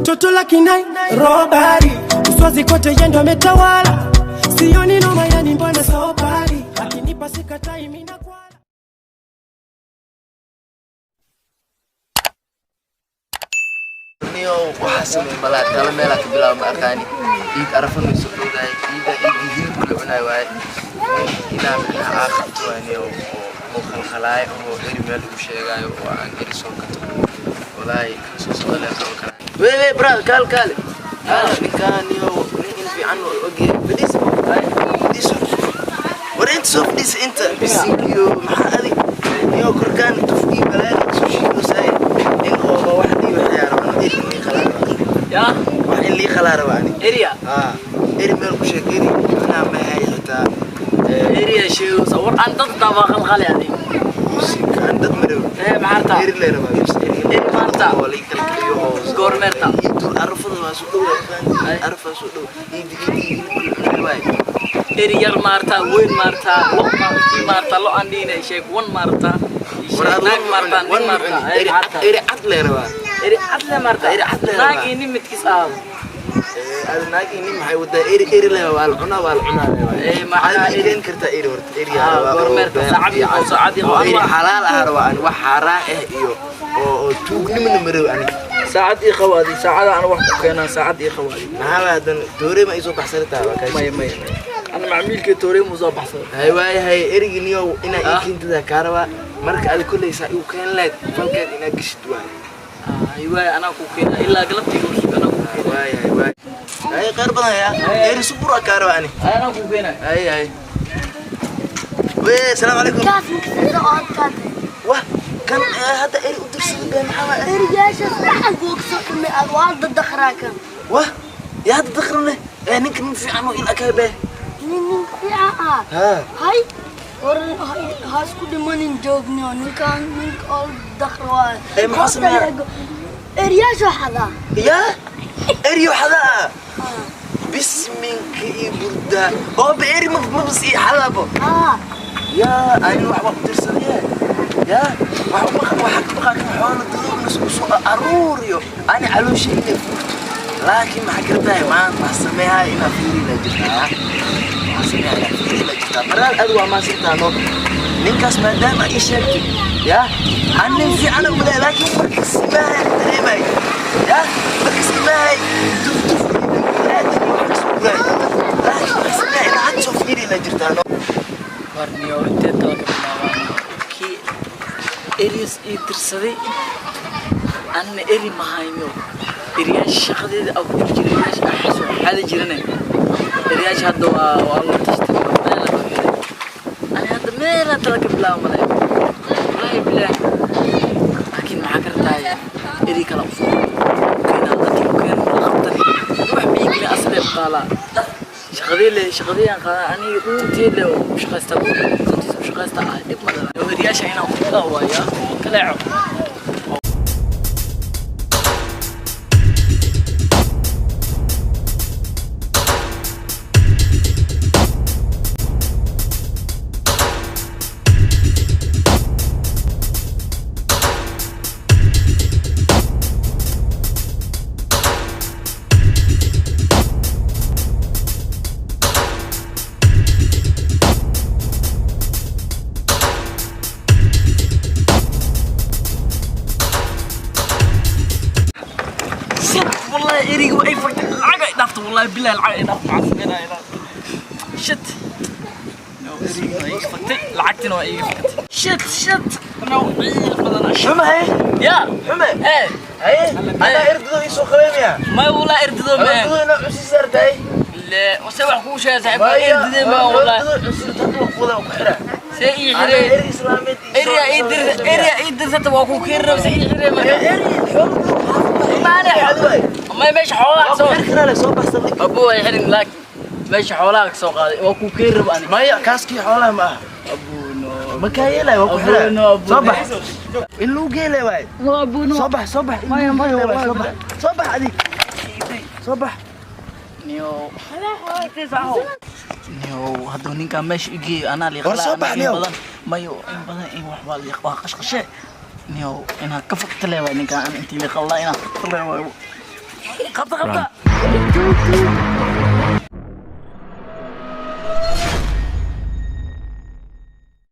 Toto la kinai robari uswazi kote yendo ametawala, sioni noma yani mbona sobari, akinipa sikatai mimi nakwala. Niyow, waxaa sameey malaa tala meelaa ka bilaabo ma aqaani. Ciid arafan way soo dhowdahay, ciidda ciiddii hilibka la cunaay waaye. Inaa micnaha aa qabto waay niyow, oo khalkhalaay oo eri meel lagu sheegaayo oo aan eri soo gato. Walaahi kan soo socda lee qaban karaa. Wey wey, brother, kaal kaale kaal. Ninkaan niyow nin in fiican oo ogyahay. Fadhiisa, fadhiiso. War inta soo fadhiisa, inta bisinkiyo. Maxaa adig niyow korkaan tufkii balaaya soo shiido saay nin oo wax lii waxyaa rabaa, eri in lii qalaa rabaa. Yaa? Wax in lii qalaa rabaa ani. Area. Aa, eri meel ku sheeg, eri macnaha ma hay xitaa. Area sheegaysa war aan dad daa waa qalqali adi. Bisinka aan dad marow. Ee, maxaa? Eri lee rabaa bis eri. Eri maarta? Oo lii kalkaliyo oo Goormeerta? Ciidul arafada waa soo dhow, arafa soo dhow, ciidi ciidi hilibka la cunay waay. Eri yar maarta, weyn maarta, lo maarta, maarta lo aan dhiinay sheeg wan maarta. War Sheeg naag maarta, nin maarta. Ee, eri maarta. Eri cad lee rabaa. Eri cad le maarta. Eri cad le Naag rabaa. iyo nin midkiis ahaado. Ada naag iyo nin maxay wadaa? Eri eri le waa la cunaa, waa la cunaa le waay. Ee, macnaha Aad eri- keen kartaa eri horta eri. Ah, Rabaa oo goormeerta, beer saacad iyo fiican. saacad iyo Oo eri ama- xalaal ah rabaa ani, wax xaaraan ah iyo oo tuugnimana marow ani. Saacad ii qawaadi, saacada aan wax ku keenaa, saacad ii qawaadi. Maxaa baa hadan doore ma isoo baxsanataa waa kaas. Maya maya maya. Ana macmiilkii toorey mu soo baxsaday. Hay waayahay, erigi niyow inaa ii Ah. keentidaa kaa rabaa. Marka adi kolley saa igu keen lahayd falkeed inaa geshid waay. Ay waay, anaa ku keenaa ilaa galabtayga usug anaa ku keenaa. Waayahay waay, hay khayr badan yaa eri subura kaa rabaa ani. Ay, anaa ku keenaa. Hay hay wee, salaamu calaykum. Kaas makasada oo adkaatay. Wah kan hadda eri u dirsaday bee, maxaa waay? Eriyaashaas waxaan googso dhumay aad waa dadaqraa kan. Wah yaa hadda dakrane ee ninka nin fiican oo il akay bee. Nin fiican ah. Ha. Hay war, ha isku dhimanin joogniyo ninkaan ninka oo daqra waay. Ee, maxaa sameeyaa? Eriyaasha xadaa. Yaa eriyo xadaa bisminka iyo burda oo ba eri mabas iyo xadaabo. Ah. Yaa ani waxba u dirsadaya, yaa wax uma waxa ka baqaa kan xoolo duduubna isku soo aruuriyo ani caloosha inay fuurto, laakiin maxaa kala tahay maanta wax sameeyaa inaa fiirina jirtaa, wax sameeyaa inaa fiirina jirtaa. Maraal aad waa maasintaano ninkaas maadaama ii sheegtay yaa aan nin fiican u malay, laakiin markas maahay dareemay yaa markas maahay tuf tuf aad iyo wax kasoo guray, laakiin wax sameeyaa inaa had soo fiirina jirtaano. Warniyo, intee tala ka bilaabaan? Kii erias ii dirsaday anna eri mahayno. Eriyaasha shaqadeeda aan ku jiri jiray, eriyaasha aan xasoo xadi jirane, eriyaasha hadda waa la tashtay, meel la xiray. Ani hadda meelaan tala ka bilaabo malay, wallaahi bilaahi. Laakiin maxaa ka rabtaay? Eri kala usoo keenaa, dadkii u keena la qabtani wax miigina aslee u qaalaa. Shaqadii le, shaqadii aan qaadaa aniga dhuuntii le u shaqaystaa, dhuuntiisa u shaqaystaa. Ah, dhib ma laha. Eriyaasha inaan ku waaya oo kaleeco. Shit, wallahi eriga waa ay fagtay, lacag ay dhaaftay, wallahi billahi lacag ay dhaaftay. Maxaan sameynaya? Shit, no, eriga waa iga fagtay, lacagtina waa iga fagtay. Shit, shit, no, ciil badan. Xumahay. Ya. Xume. Eh. Haye, anaa erdado ii soo qabeemaya. Ma wallahi erdido ma. Erdado inaa cusisaartahay. Le wase wax kuu sheegay saaxiibka erdide ma wallahi. Erdado cusirta hadda waa kuwada ku xira. See ii Anaa xiree? eri islaameed ii soo- Eriya ii dir, eriya ii dirsata waa ku keeni rabay, see ii xiree marka? Eri xoolo Maale. Ma meesha xoolaha soo soo xir karaa soo baxsaday. Abu way xirin, laakiin meesha xoolaha ka soo qaaday waa ku keeni raba ani. Maya, kaaskii xoolaha ma aha. Abu no. Ma kaa yeelay, waa ku xira. Abu no, abu. Soo bax in lagu geelay waay. No, abu no. Soo bax, soo bax. Maya, maya, Waay, soo wallahi. bax, soo bax adig, soo bax. Niyo, niyo, hadduu ninkaan meesha i geeyo anaa liiqalaa. War soo bax, in niyow. badan mayo, in badan in wax waa liiq waa qashqashe. Niyow, inaad ka fogta leewaay ninkaan, intii liiqalaa inaad fogta leewaay. Qabta, qabta. Tuug, tuug.